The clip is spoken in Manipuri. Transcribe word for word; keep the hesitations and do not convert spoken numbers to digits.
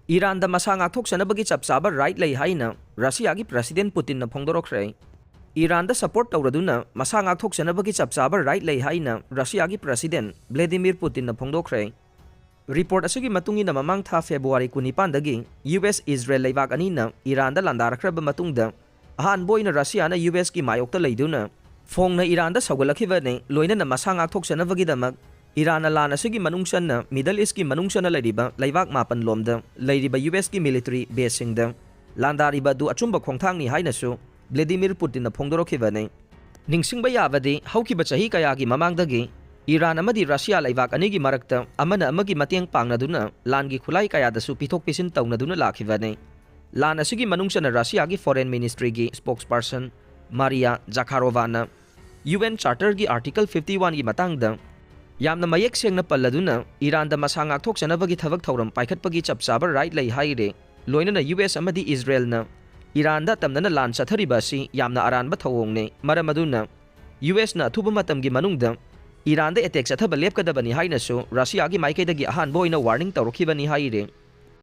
ꯏꯔꯥꯟꯗ ꯃꯁꯥ ꯉꯥꯛꯊꯣꯛꯆꯅꯕꯒꯤ ꯆꯞ ꯆꯥꯕ right ꯂꯩ ꯍꯥꯏꯅ ꯔꯁꯤꯌꯥꯒꯤ President Putinꯅ ꯐꯣꯡꯗꯣꯔꯛꯈ꯭ꯔꯦ꯫ ꯏꯔꯥꯟꯗ support ꯇꯧꯔꯗꯨꯅ ꯃꯁꯥ ꯉꯥꯛꯊꯣꯛꯆꯅꯕꯒꯤ ꯆꯞ ꯆꯥꯕ right ꯂꯩ ꯍꯥꯏꯅ ꯔꯁꯤꯌꯥꯒꯤ President Vladimir Putinꯅ ꯐꯣꯡꯗꯣꯛꯈ꯭ꯔꯦ꯫ Report ꯑꯁꯤꯒꯤ ꯃꯇꯨꯡ ꯏꯟꯅ ꯃꯃꯥꯡ ꯊꯥ February ꯀꯨꯟꯅꯤꯄꯥꯟꯗꯒꯤ ꯌꯨ ꯑꯦꯁ ꯏꯖꯔꯦꯜ ꯂꯩꯕꯥꯛ ꯑꯅꯤꯅ ꯏꯔꯥꯟꯗ ꯂꯥꯟꯗꯥꯔꯛꯈ꯭ꯔꯕ ꯃꯇꯨꯡꯗ ꯑꯍꯥꯟꯕ ꯑꯣꯏꯅ ꯔꯁꯤꯌꯥꯅ ꯌꯨ ꯑꯦꯁꯀꯤ ꯃꯥꯌꯣꯛꯇ ꯂꯩꯗꯨꯅ ꯐꯣꯡꯅ ꯏꯔꯥꯟꯗ ꯁꯧꯒꯠꯂꯛꯈꯤꯕꯅꯤ, ꯂꯣꯏꯅꯅ ꯃꯁꯥ ꯉꯥꯛꯊꯣꯛꯆꯅꯕꯒꯤꯗꯃꯛ ꯏꯔꯥꯟꯅ ꯂꯥꯟ ꯑꯁꯤꯒꯤ ꯃꯅꯨꯡ ꯆꯟꯅ Middle Eastꯀꯤ ꯃꯅꯨꯡ ꯆꯟꯅ ꯂꯩꯔꯤꯕ ꯂꯩꯕꯥꯛ ꯃꯥꯄꯟ ꯂꯣꯝꯗ ꯂꯩꯔꯤꯕ ꯌꯨ ꯑꯦꯁꯀꯤ military baseꯁꯤꯡꯗ ꯂꯥꯟꯗꯥꯔꯤꯕ ꯑꯗꯨ ꯑꯆꯨꯝꯕ ꯈꯣꯡꯊꯥꯡꯅꯤ ꯍꯥꯏꯅꯁꯨ Vladimir Putinꯅ ꯐꯣꯡꯗꯣꯔꯛꯈꯤꯕꯅꯤ꯫ ꯅꯤꯡꯁꯤꯡꯕ ꯌꯥꯕꯗꯤ, ꯍꯧꯈꯤꯕ ꯆꯍꯤ ꯀꯌꯥꯒꯤ ꯃꯃꯥꯡꯗꯒꯤ ꯏꯔꯥꯟ ꯑꯃꯗꯤ ꯔꯁꯤꯌꯥ ꯂꯩꯕꯥꯛ ꯑꯅꯤꯒꯤ ꯃꯔꯛꯇ ꯑꯃꯅ ꯑꯃꯒꯤ ꯃꯇꯦꯡ ꯄꯥꯡꯅꯗꯨꯅ ꯂꯥꯟꯒꯤ ꯈꯨꯠꯂꯥꯏ ꯀꯌꯥꯗꯁꯨ ꯄꯤꯊꯣꯛ ꯄꯤꯁꯤꯟ ꯇꯧꯅꯗꯨꯅ ꯂꯥꯛꯈꯤꯕꯅꯤ꯫ ꯂꯥꯟ ꯑꯁꯤꯒꯤ ꯃꯅꯨꯡ ꯆꯟꯅ ꯔꯁꯤꯌꯥꯒꯤ Foreign Ministryꯒꯤ spokesperson Maria Zakharovana U N Charterꯒꯤ Article fifty oneꯒꯤ ꯃꯇꯥꯡꯗ ꯌꯥꯝꯅ ꯃꯌꯦꯛ ꯁꯦꯡꯅ ꯄꯜꯂꯗꯨꯅ ꯏꯔꯥꯟꯗ ꯃꯁꯥ ꯉꯥꯛꯊꯣꯛꯆꯅꯕꯒꯤ ꯊꯕꯛ ꯊꯧꯔꯝ ꯄꯥꯏꯈꯠꯄꯒꯤ ꯆꯞ ꯆꯥꯕ right ꯂꯩ ꯍꯥꯏꯔꯦ꯫ ꯂꯣꯏꯅꯅ ꯌꯨ ꯑꯦꯁ ꯑꯃꯗꯤ ꯏꯖꯔꯦꯜꯅ ꯏꯔꯥꯟꯗ ꯑꯇꯝꯅꯅ ꯂꯥꯟ ꯆꯠꯊꯔꯤꯕ ꯑꯁꯤ ꯌꯥꯝꯅ ꯑꯔꯥꯟꯕ ꯊꯧꯑꯣꯡꯅꯤ꯫ ꯃꯔꯝ ꯑꯗꯨꯅ ꯌꯨ ꯑꯦꯁꯅ ꯑꯊꯨꯕ ꯃꯇꯝꯒꯤ ꯃꯅꯨꯡꯗ ꯏꯔꯥꯟꯗ attack ꯆꯠꯊꯕ ꯂꯦꯞꯀꯗꯕꯅꯤ ꯍꯥꯏꯅꯁꯨ ꯔꯁꯤꯌꯥꯒꯤ ꯃꯥꯏꯀꯩꯗꯒꯤ ꯑꯍꯥꯟꯕ ꯑꯣꯏꯅ warning ꯇꯧꯔꯛꯈꯤꯕꯅꯤ ꯍꯥꯏꯔꯦ꯫